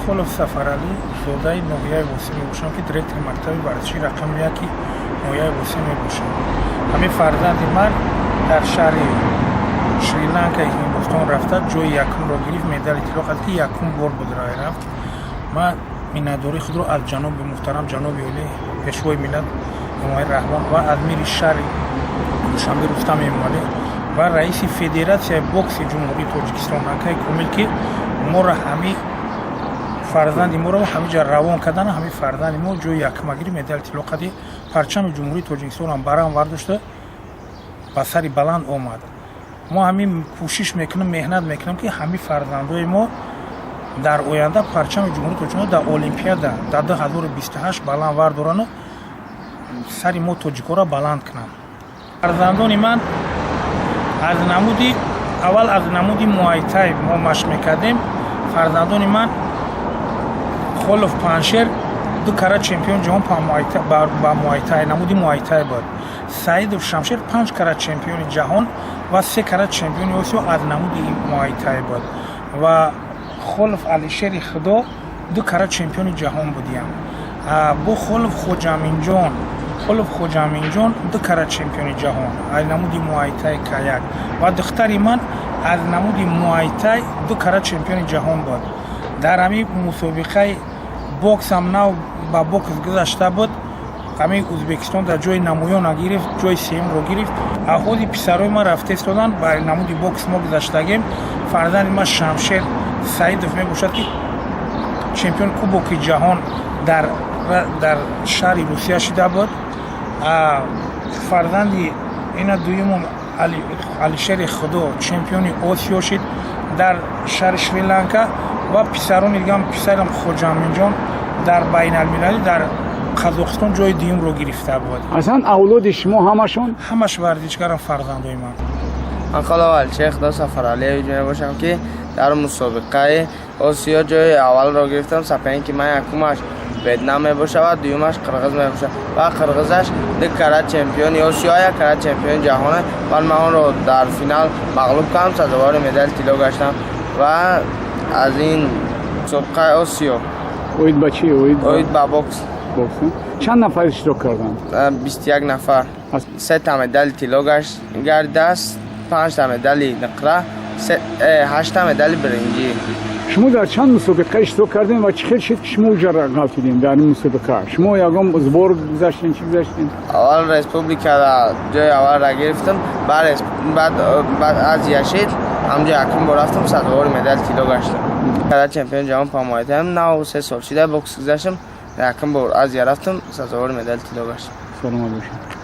Холов Сафаралӣ, зодаи ноҳияи Восеъ мебошам, ки директори мактаби варзишии рақами яки ноҳияи Восеъ мебошам. Ҳамин фарзанди ман дар шаҳри Шри-Ланкаи Ҳиндустон рафта, ҷои якумро гирифт, медали тилло қад, ки якум бор буд рай рафт. Ман миннатдории худро аз ҷаноби муҳтарам, ҷаноби олӣ, Пешвои миллат Эмомалӣ Раҳмон ва аз мери шаҳри Душанбе Рустам Эмомалӣ ва раиси Федератсияи бокси Ҷумҳурии Тоҷикистон акаи Комил, ки моро ҳами фарзанди моро ҳамиҷа равон кардан. Ҳамин фарзанди мо ҷои якума гирифт, медали тилло қади, парчами Ҷумҳурии Тоҷикистонам барам вардошта, ба сари баланд омад. Мо ҳамин кӯшиш мекунем, меҳнат мекунем, ки ҳамин фарзандои мо дар оянда парчами Ҷумҳурии Тоҷикистон дар Олимпиада дар 2028 баланд вардорану сари мо тоҷикоро баланд кунанд. Фарзандони ман аз намуди аввал, аз намуди муайтай мо машқ мекардем. Фарзандони ман Холов Паншер ду кара чемпион ҷаҳон ба муайтай, намуди муайтай буд. Саидов Шамшер панҷ кара чемпиони ҷаҳон ва се кара чемпиони Осиё аз намуди муайтай буд ва Холов Алишери Худо ду кара чемпиони ҷаҳон будиям. Бо Холов Хоҷаминҷон, Холов Хоҷаминҷон ду кара чемпиони ҷаҳон аз намуди муайтай каяк ва духтари ман аз намуди муайтай ду кара чемпиони ҷаҳон буд. Дар ҳамин мусобиқаи боксам нав ба бокс гузашта буд, ҳамин Ӯзбекистон дар ҷои намоёна гирифт, ҷои сеюмро гирифт. Аҳоли писарои ман рафта истоданд, ба намуди бокс мо гузаштагем. Фарзанди ман Шамшер Саидов мебошад, ки чемпион Кубоки ҷаҳон дар шаҳри Русия шида буд. Фарзанди ина дуюмум Алишери Худо чемпиони Осиё шид дар шаҳри Шри-Ланка ва писарони дигам, писарам Хоҷаминҷон дар байналмилалӣ дар Қазоқистон ҷои дуюмро гирифта буд. Аслан авлоди шумо ҳамашон Ҳамаш варзишгарам фарзандои ман. Ман Холов Алишер Худо Сафаралиевич мебошам, ки дар мусобиқаи Осиё ҷои аввалро гирифтам. Соперники ман якумаш Ветнам мебошад ва дуюмаш қирғиз мебошад ва қирғизаш ду кара чемпиони Осиё, як кара чемпиони ҷаҳон. Вале ман онро дар финал мағлуб кардам, сазовори медали тилло гаштам ва аз ин мусобиқаи Осиё. Оид ба чӣ? Оид Оид ба бокс. Бокс. Чанд нафар иштирок карданд? 21 нафар. Сета медали тилло гардидааст, панҷта медали нуқра, ҳашта медали биринҷӣ. Шумо дар чанд мусобиқа иштирок кардем ва чӣ хел шуд, ки шумо уҷа ғалтидем? Дар ин мусобиқа шумо ягон сбор гузаштем, чӣ гузаштем? Аввал республикада ҷои аввалра гирифтам, баъд Азия шид, ҳамҷо якум бор рафтам, сазовори медали тилло гаштам. Кара чемпиони ҷаҳон по муайтаям. 3 сол шида бокс гузаштам, якум бор Азия рафтам, сазовори медали тилло гаштам. Саломат бошед.